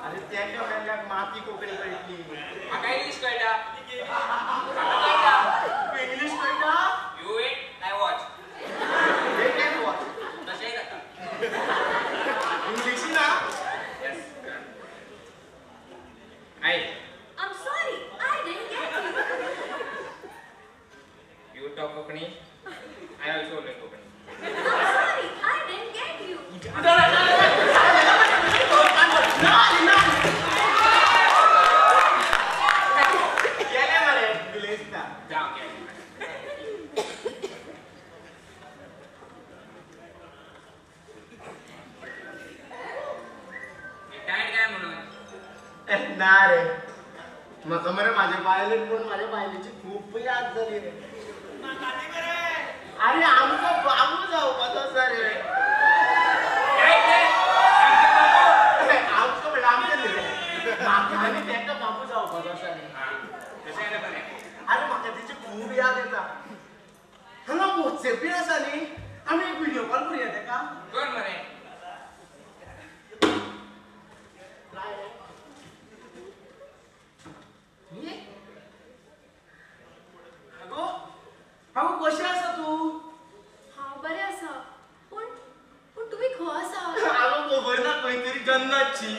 अरे तेका मेल्ल्याक माती कोंकणी कळटली. म्हाका इंग्लीश कळटा. इंग्लीश कळटा? You wait I watch. Wait and watch. तशेंय जाता. इंग्लिशी ना? येस. आयक. I'm sorry, I didn't get you. You talk Konkani, I also learn Konkani. I'm sorry, I didn't get you. गेले मरे इंग्लिशता. जावं गेलें. रिटायर्ड काय म्हणून? ना रे म्हाका मरे म्हाजे बायलेक पूण म्हाज्या बायलेची खूब याद जाली रे. अरे आमचो बाबू जावपाचो आसा रे. आमचो म्हणल्यार आमचें न्ही रे. म्हाका आनी तेका बाबू जावपाचो आसा रे. अरे म्हाका तेची खूब याद येता. हांगा वॉट्सएप बीन आसा न्ही आमी एक व्हिडियो कॉल करुया तेका. कर मरे. आगो आगो कशें आसा तूं? हांव बरें आसा. पूण पूण तुमी खंय आसा? आगो खबर ना खंय तरी जन्नतची.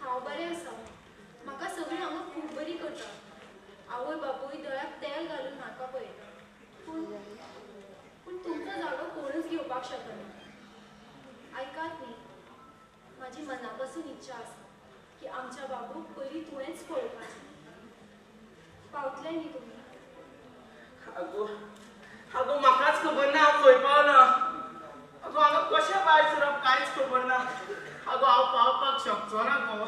हांव बरें आसा. म्हाका सगळीं हांगा खूब बरी करता. आवय बापूय दोळ्याक तेल घालून म्हाका पळयता. पूण पूण तुमचो जागो कोणूच घेवपाक शकना. आयकात न्ही, म्हाजी मना पसून इच्छा आसा की आमच्या बाबूक पयलीं तुवेंच पळोवपाचें. पावतले न्ही तुमी? आगो आगो म्हाकाच खबर ना हांव खंय पावलां. आगो हांगा कशें भायर सरप कांयच खबर ना. आगो हांव पावपाक शकचो ना गो.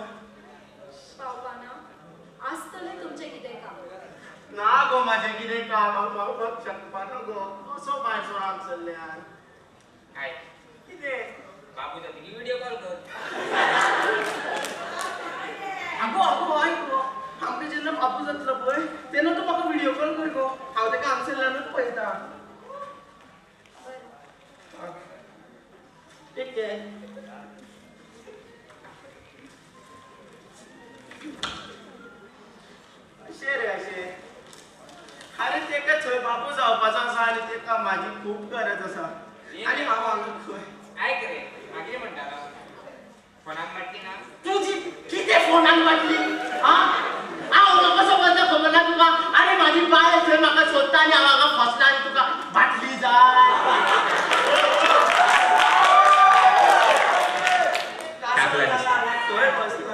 म्हाजें कितें काम हांव पावपाक शकपाना गो कसो भायर सर हांगसरल्यान आयक कितें बाबू जातकीर व्हिडियो कॉल कर आगो आगो आयक गो आमकां जेन्ना बाबू जातलो पळय तेन्ना तूं म्हाका व्हिडियो कॉल कर गो हांव ताका हांगसरल्यानूच पळयता ठीक आहे अशें रे अशें अरे तेका थंय बाबू जावपाचो आसा आनी तेका म्हाजी खूब गरज आसा आनी हांव हांगा खंय आयक रे मागीर म्हणटालो फोनाक बाटली ना तुजी कितें फोनाक बाटली आं हांव हांगा कसो वता खबर ना तुका अरे म्हाजी बायल थंय म्हाका सोदता आनी हांव हांगा फसला आनी तुका बाटली जाय थंय फसला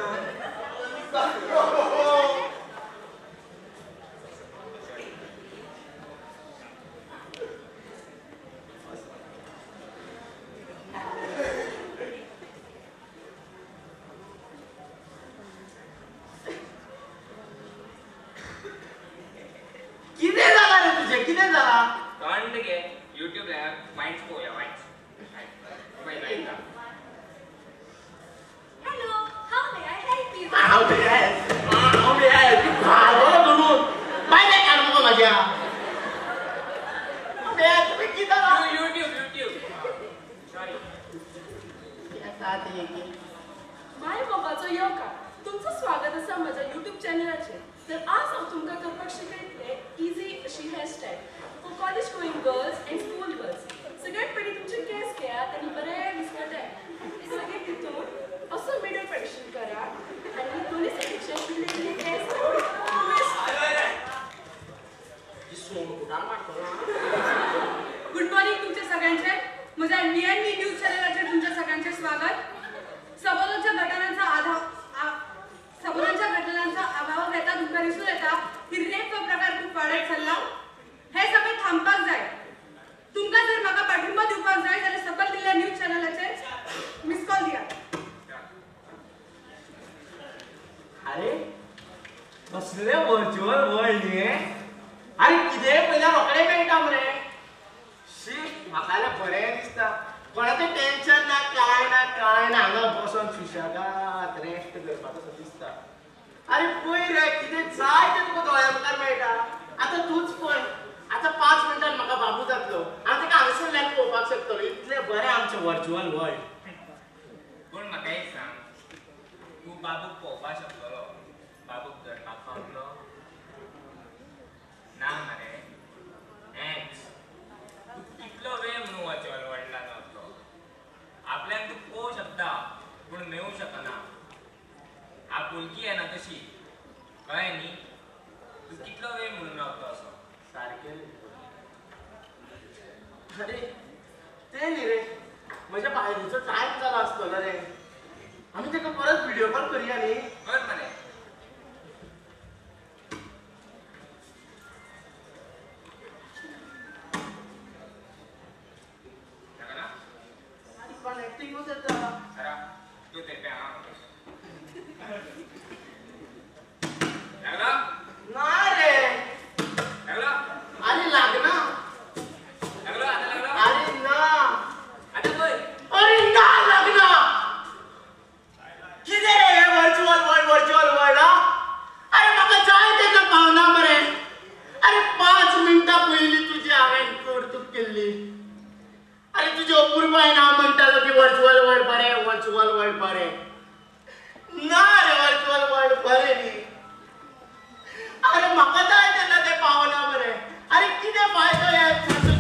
कितें जाला थंड घे यूट्यूब वायन्स पळोवया wines hello how may I help you how may I how may I help you भागो म्हणून बायले काड मुगो म्हाज्या मे तुमी कितें जाला यूट्यूब यूट्यूब सॉरी my मोगाचो येवकार तुमचं स्वागत आसा म्हज्या यूट्यूब चॅनलाचेर तर आज हांव तुमकां करपाक शिकयतलें इजी अशी hairstyle for college going girls and school girls सगळ्यात पयलीं तुमचे केंस घेयात आनी बरे विस्कटायात मागीर तितून असो मिडल पार्टिशन करात आनी दोनी सायडीचे इल्ले इल्ले केंस गुड मॉर्निंग तुमच्या सगळ्यांचे म्हज्या VNV news चॅनलाचेर तुमच्या सगळ्यांचे स्वागत सबोलांच्या घटनांचा आधार सबोलांच्या घटनांचा अभाव येता तुमकां दिसून येता की रेप हो प्रकार खूब वाडत चल्ला हे सगळें थांबपाक जाय तुमकां जर म्हाका पाठिंबो दिवपाक जाय जाल्यार सकयल दिल्ल्या न्यूज चॅनलाचेर मिस कॉल दियात अरे कसलें वर्च्युअल वर्ल्ड न्ही अरे कितें पयल्यार रोखडें मेळटा मरे शी म्हाका जाल्यार बरें दिसता कोणाचें टेन्शन ना कांय ना कांय ना हांगा बसोन सुशेगाद रेस्ट करपाक असो दिसता अरे पळय रे कितें जाय तें तुका दोळ्या मुखार मेळटा आतां तूंच पळय आतां 5 मिनटान म्हाका बाबू जातलो हांव ताका हांगसरल्यान पळोवपाक शकतलो इतलें बरें आमचें वर्च्युअल वर्ल्ड पूण म्हाका एक सांग तूं बाबूक पळोवपाक शकतलो बाबूक धरपाक पावतलो ना मरे हेंच तूं कितलो वेळ म्हणून वर्च्युअल वर्ल्डान वतलो आपल्याक तूं पळोवंक शकता पूण मेळूंक शकना आपुलकी येना तशी कळ्ळें न्ही तूं कितलो वेळ म्हणून रावतलो असो सारकें अरे तें न्ही रे म्हज्या बायलेचो टायम जाला आसतलो रे आमी ताका परत व्हिडियो कॉल करुया न्ही कर मरे कनेक्टिंगूच येता सरा तूं ते लागला ना रे लागला अरे लागना लागला आता लागला अरे ना आता पळय अरे ना लागना कितें रे हें वर्च्युअल वर्ल्ड वर्च्युअल वर्ल्ड अरे म्हाका जाय तेन्ना पावना मरे अरे 5 मिनटां पयलीं तुजी हांवें करतूक केल्ली अरे तुजी अपुरबायेन हांव म्हणटालो की वर्च्युअल वर्ल्ड बरें वर्च्युअल वर्ल्ड बरें ना रे वर्च्युअल वर्ल्ड बरें न्ही अरे म्हाका जाय तेन्ना तें पावना मरे अरे कितें फायदो ह्या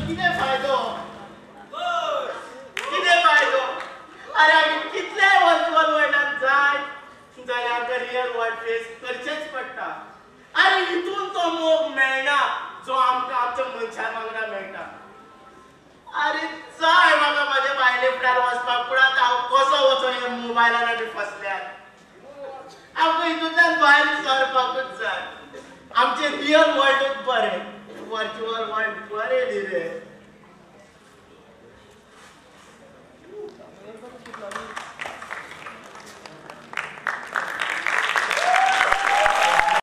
कितें फायदो कितें फायदो अरे आमी कितले वर्च्युअल वर्ल्डान जाय जाल्यार आमकां रियल वर्ल्ड फेस करचेंच पडटा अरे हितून तो मोग मेळना जो आमकां आमच्या मनशां वांगडा मेळटा अरे जाय म्हाका म्हाज्या बायले फुड्यार वचपाक पूण आतां हांव कसो वचो हे मोबायलान आमी फसल्यार आमकां हितूंतल्यान भायर सरपाकूच जाय आमचें रियल वर्ल्डूच बरें वर्च्युअल वर्ल्ड बरें न्ही रे